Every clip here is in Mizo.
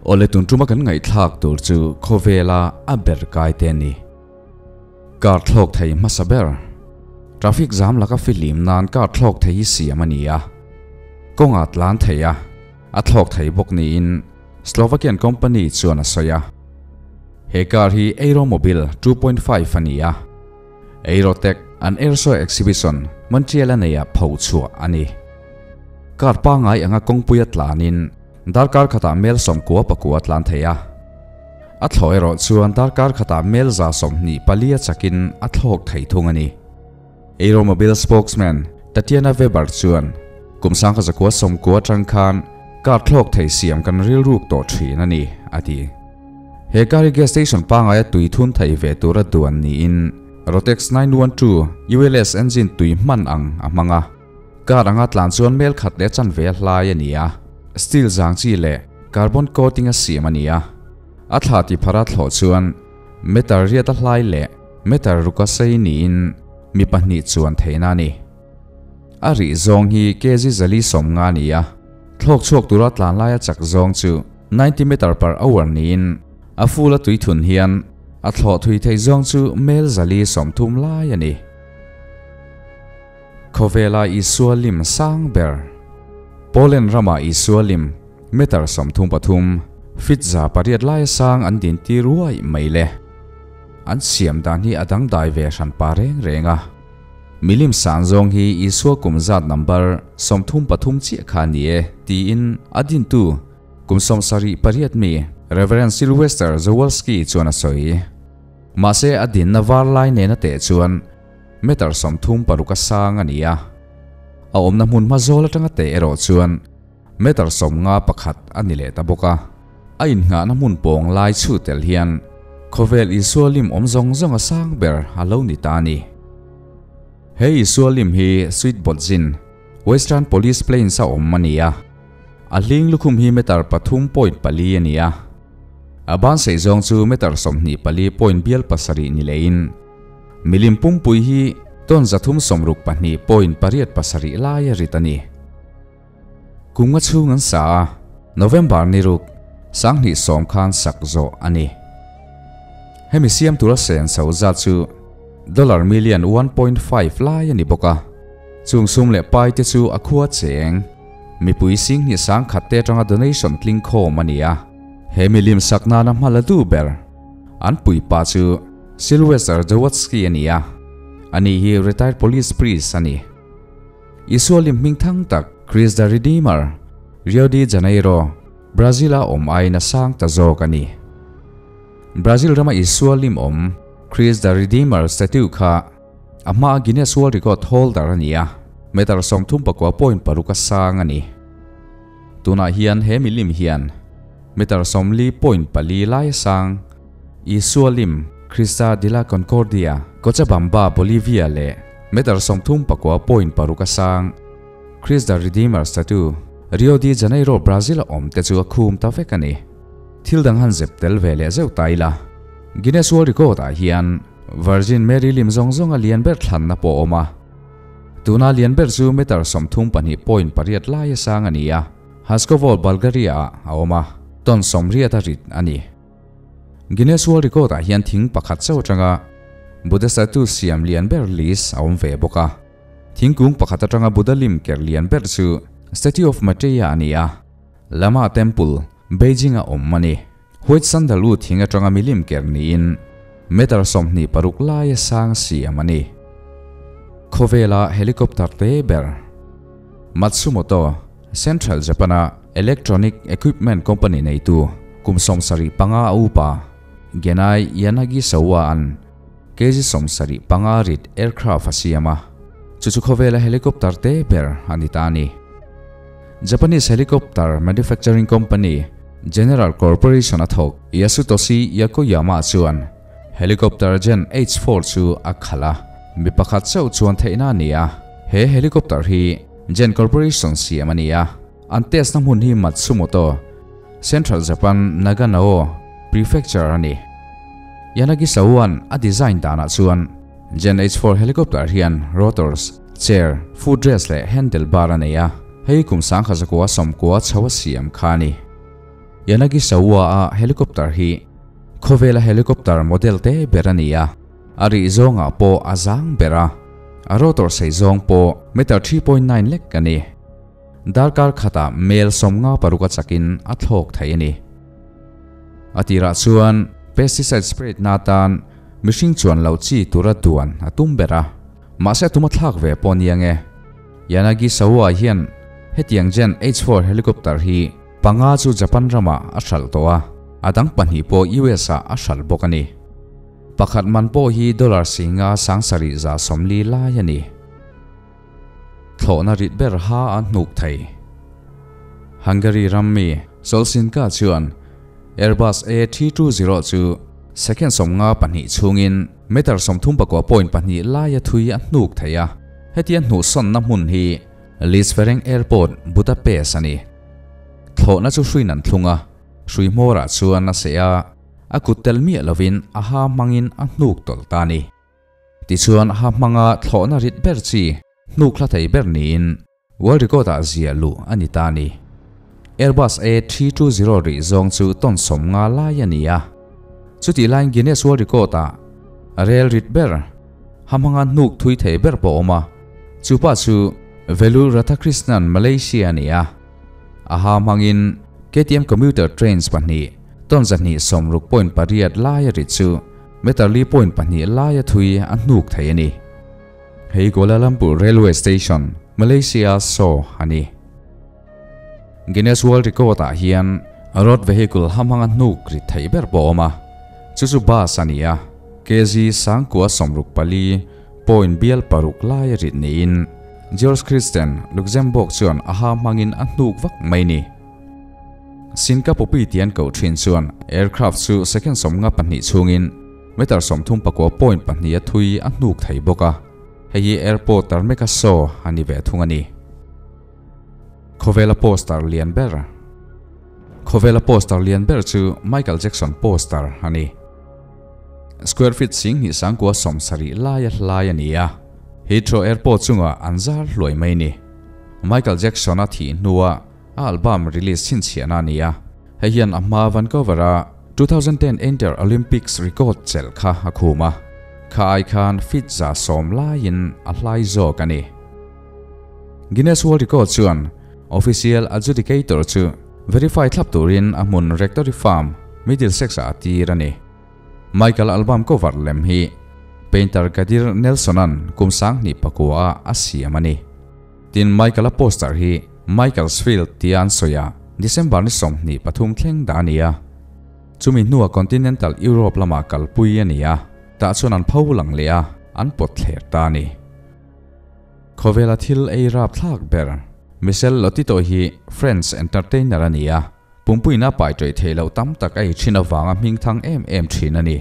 Awle tun tuma kan ngaihthlak tur chu khawvela a ber kai te a ni. Car thlawk thei hmasa ber. Traffic jam laka fihlim nan car thlawk thei hi siam a ni a. Kawngah tlan thei a, a thlawk thei bawk niin Slovakian company chuan a sawi a. He car hi Aeromobil 2.5 a ni a. Aerotech an Airshow Exhibition Montreal a neia pho chhuah a ni. Car pangngai anga kawngpuia tlanin darkar khatah mel 99 tlan thei a. A thlawh erawh chuan darkar khatah mel 124 a chakin a thlawk thei thung a ni. Aeromobil spokesman Tatiana Weber chuan kum 1990 atang khan car thlawk thei siam kan rilruk tawh thin a ni, a ti. He car hi gas station pangaia tui thun thei ve tura duan niin Rotex 912 ULS engine tui hman ang a hmang a. Car anga tlan chuan mel khat leh chanve a hlai a ni a, steel zang chi leh carbon coating a siam a ni a. A thla ti phara thlawh chuan meter riat a hlai leh meter ruk a sei niin mi pahnih chuan theihna a ni. A rih zawng hi kg 450 a ni a, thlawk chhuak tura tlan laia chak zawng chu 90 meter per hour niin a full a tui thun hian a thlawh thui thei zawng chu mel 430 lai a ni. Khawvela Isua lim sang ber. Poland rama Isua lim meter 33 feet 800 laia sang an din tir ruai mai le. An siam dan hi a dangdai ve hran pa reng reng a. Milim sang zawng hi Isua kum zat number 33 chiah kha ni e tiin a dintu kum 78 mi Reverend Sylwester Zawalski chuan a sawi. Mahse a dinna var lai nena teh chuan meter 36 a sang a ni a. A awmna hmun hma zawl atanga teh erawh chuan meter 51 a ni leh ta bawk a. A inngahna hmun pawng lai chu tel hian khawvel Isua lim awm zawng zawng a sang ber a lo ni ta a ni. He Isua lim hi Sweet Botzin, Western Police Plains a awm a ni a. A hling lukhum hi meter 3.4 a ni a. A ban sei zawng chu meter 24.7 ni lein. Milim pumpui hi ton 362.87 lai a rit a ni. Kum nga chhung an sa a, November ni ruk, 2010 khan sak zawh a ni. Hemi siam tura sen so zat chu dollar million 1.5 lai a ni bawk a. Chung sum leh pai te chu a khua cheng. Mipui sing ni sang khat te atanga donation tling khawm a ni a. He milim sak nana hmala du ber. An pui pa chu Sylwester Zawadzki a ni a. Ani hi retired police priest a ni. Isua lim hming thang tak Christ the Redeemer, Rio de Janeiro, Brazil a awm aiin a sang ta zawk a ni. Brazil rama Isua lim awm Christ the Redeemer statue kha a hmaa Guinness World Record holder a ni a, meter 39.6 a sang a ni. Tunah hian he milim hian meter 40.4 lai a sang Isua lim Krista de la Concordia, Cochabamba, Bolivia leh meter 39.6 a sang Christ the Redeemer statue, Rio de Janeiro, Brazil a awm te chu a khum ta vek a ni. Thil dang han zep tel ve leh zeuh ta ila. Guinness World Record ah hian Virgin Mary lim zawng zawng a lian ber thlanna pawh awm a. Tuna lian ber chu meter 32.8 lai a sang a ni a. Haskovo, Bulgaria ah a awm a, ton 80 a rit a ni. Guinness World Record ah hian thing pakhat chauh atanga Buddha statue siam lian ber list a awm ve bawk a. Thingkung pakhat atanga Buddha lim ker lian ber chu Statue of Maitreya a ni a. Lama Temple, Beijing a awm a ni. White sandalwood thing atanga milim ker niin meter 26 lai a sang siam a ni. Khawvela helicopter te ber. Matsumoto, Central Japana Electronic Equipment Company neitu kum 75 a upa Genai Yanagisawa an kg 75 rit aircraft a siam a. Chu chu khawvela helicopter te ber a ni ta a ni. Japanese Helicopter Manufacturing Company General Corporation a thawk Yasutoshi Yokoyama chuan helicopter Gen H4 chu a khalh a. Mi pakhat chauh chuan theihna a ni a. He helicopter hi Gen Corporation siam a ni a. An test na hmun hi Matsumoto, Central Japan Nagano Prefecture a ni. Yanagisawa a design danah chuan Gen H4 helicopter hian rotors, chair, footrest leh handlebar a nei a. Hei kum 1990 chho a siam kha a ni. Yanagisawa-a helicopter hi khawvela helicopter model te ber a ni a, a rih zawngah pawh a zang ber a, a rotor sei zawng pawh meter 3.9 lek a ni. Darkar khatah mel 56 a chakin a thlawk thei a ni. A tirah chuan pesticide spray na tan mihring chuan lo chi tura duan a tum ber a, mahse a tum a thlak ve pawh nia nge. Yanagisawa hian hetiang Gen H4 helicopter hi panga chu Japan ramah a hralh tawh a, a dang pahnih pawh US ah a hralh bawk a ni. Pakhat man pawh hi dollar singa sangsarih za sawmli lai a ni. Thlawhna rit ber ha a hnuk thei. Hungary ram mi Solsinka chuan Airbus A320 chu second 52 chhungin meter 39.2 laia thui a hnuk thei a. Hetiang hnuh sawnna hmun hi Liszt Ferenc Airport, Budapest a ni. Thlawhna chu hruin an thlung a, hrui hmawrah chuan a seh a, a kut tel miah lovin a ha hmangin a hnuk tawlh ta a ni. Tichuan ha hmanga thlawhna rit ber chi hnuk hla thei ber niin World Record-ah ziah luh a ni ta a ni. Airbus A320 rih zawng chu ton 50 lai a ni a. Chutih laiin Guinness World Record-ah rel rit ber, ha hmanga hnuk thui thei ber pawh a awm a. Chu pa chu Velu Radhakrishnan, Malaysia a ni a. A ha hmangin KTM Commuter Trains pahnih ton 260.8 lai a rit chu meter 4.2 lai a thui a hnuk thei a ni. Hei Kuala Lumpur Railway Station, Malaysia saw a ni. Guinness World Record-ah hian road vehicle ha hmanga hnuk rit theih ber pawh a awm a, chu chu bus a ni a, kg 964 point bial paruk lai a rit niin George Christen, Luxembourg chuan a ha hmangin a hnuk vak mai ni. Sinka Poppy tih an koh thin chuan aircraft chu second 52 chhungin meter 39.2 a thui a hnuk thei bawk a, hei hi airport tarmeka saw a ni ve thung a ni. Khawvela poster lian ber. Khawvela poster lian ber chu Michael Jackson poster a ni. Square feet 2970 laia hlai a ni a, Heathrow Airport chungah an zar hluai mai ni. Michael Jackson a thih hnua a album release chhinchhiahna a ni a, hei hian a hma Vancouver-a 2010 Inter Olympics record chelh kha a khum a, kha ai khan feet 110 laiin a hlai zawk a ni. Guinness World Record chuan official adjudicator chu verify thlap turin a hmun Rectory Farm, Middlesex-ah a tir a ni. Michael album cover lem hi painter Gadir Nelson-a'n kum 2009-ah a siam a ni. Tin, Michael-a poster hi Michael's Field tia an sawi a, December ni 23 thleng dah a ni a. Chumi hnuah Continental Europe lamah kalpui a ni a, tah chuan an pho lang leh a, an pawt thler ta a ni. Khawvela thil ei rap thlak ber Michel Lotito hi French entertainer a ni a, pumpuina pai ṭawih theih loh tam tak a ei ṭhin avanga hming thang em em ṭhin a ni.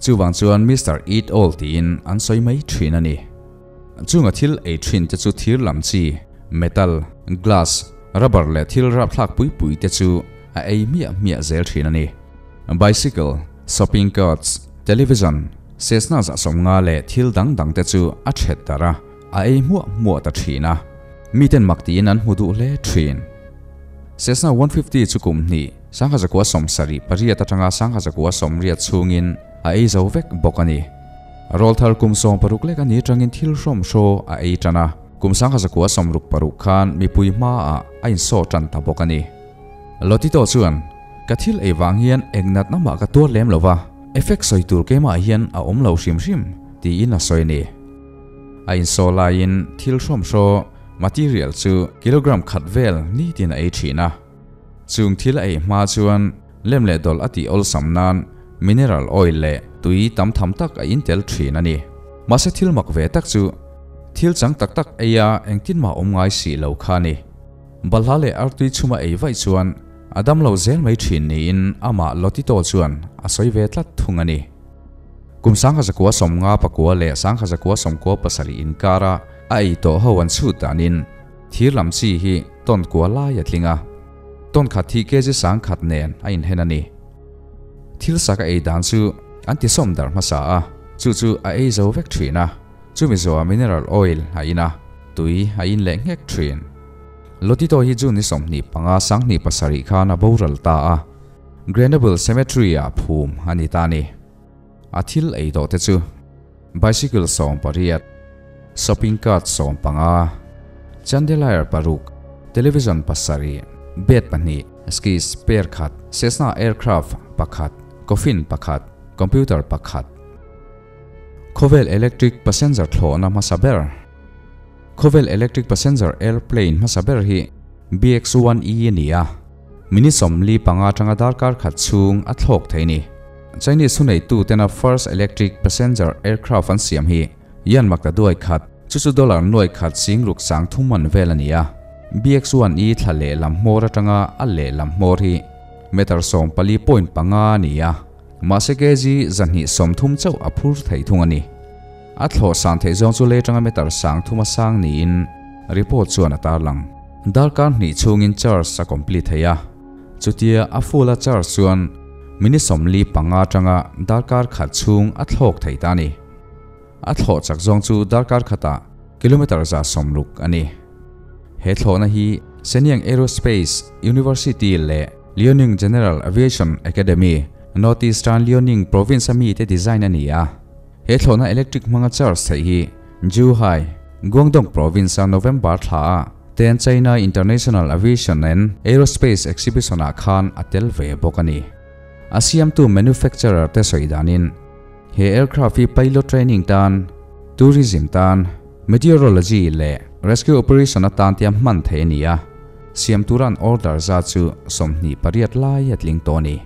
Chuvang chuan Mister Eat All tiin an sawi mai ṭhin a ni. Chunga thil ei ṭhin te chu thir lam chi, metal, glass, rubber leh thil rapthlak pui pui te chu a ei hmiah hmiah zel ṭhin a ni. Bicycle, shopping carts, television, sesna zah 50 leh thil dang dang te chu a ṭhet darh a, a ei hmuah hmuah ta ṭhin a. Miten mak tiin an hmu duh hle ṭhin. Cessna 150 chu kum hnih, 1978 atanga 1980 chhungin a ei zo vek bawk a ni. Rawlthar kum 16 lek a ni atangin thil hrawmhraw a ei tan a, kum 1966 khan mipui hmaah a insaw tan ta bawk a ni. Lotito chuan, Ka thil ei vang hian eng natna mah ka tuar lem lo va, effect sawi tur keimah hian a awm lo hrim hrim, tiin a sawi a ni. A insaw laiin thil hrawmhraw, material, chu kilogram khat vel nitin a ei thin a. Chung thil a ei hma chuan lem leh dawlh a tih awlsam nan mineral oil leh tui tam tham tak a intel thin a ni. Mahse thil mak ve tak chu thil chang tak tak ei a engtin mah awm ngai si lo kha a ni. Balhla leh artui chhuma ei vaih chuan a dam lo zel mai thin niin amah Lotito chuan a sawi ve tlat thung a ni. Kum 1959 leh 1997 inkara a ei tawh ho an chhut danin thir lam chi hi ton kua lai a tling a, ton khat hi kg 1000 nen a inhen a ni. Thil sak a ei dan chu an tisawm dar hmasa a, chu chu a ei zo vek thin a, chumi zawhah mineral oil a in a, tui a in leh nghek thin. Lotito hi June ni 25, 2007 khan a boral ta a, Grenoble Cemetery-ah phum a ni ta a ni. A thil ei tawh te chu bicycle 18, shopping cart 15, chandelier paruk, television pasarih, bed pahnih, skis pair khat, Cessna aircraft pakhat, coffin pakhat, computer pakhat. Khawvel electric passenger thlawhna hmasa ber. Khawvel electric passenger airplane hmasa ber hi BX-1E a ni a, minute 45 atanga darkar khat chhung a thlawk thei a ni. Chinese thuneitute tena first electric passenger aircraft an siam hi Yan makta duai khat, chu chu dollar nuai khat sing ruk sang thum man vel a ni a. BX-1E thla lehlam hmawr atanga a lehlam hmawr hi meter 14.5 a ni a, mahse kg 230 chauh a phur thei thung a ni. A thlawh san theih zawng chu lei atanga meter 3000 a sang niin report chuan a tarlang. Darkar hnih chhungin charge a complete thei a, chutia a full a charge chuan minute 45 atanga darkar khat chhung a thlawk thei ta a ni. A thlawh chak zawng chu darkar khatah kilometer 160 a ni. He thlawhna hi Shenyang Aerospace University leh Liaoning General Aviation Academy, Northeastern Liaoning Province a mite design a ni a. He thlawhna electric hmanga charge theih hi Zhuhai, Guangdong Province a November thla a ten China International Aviation and Aerospace Exhibition ah khan a tel ve bawk a ni. A siamtu manufacturer te sawi danin he aircraft hi pilot training tan, tourism tan, meteorology leh rescue operation atan tia hman theih a ni a, siam tura an order zat chu 28 lai a tling tawh a ni.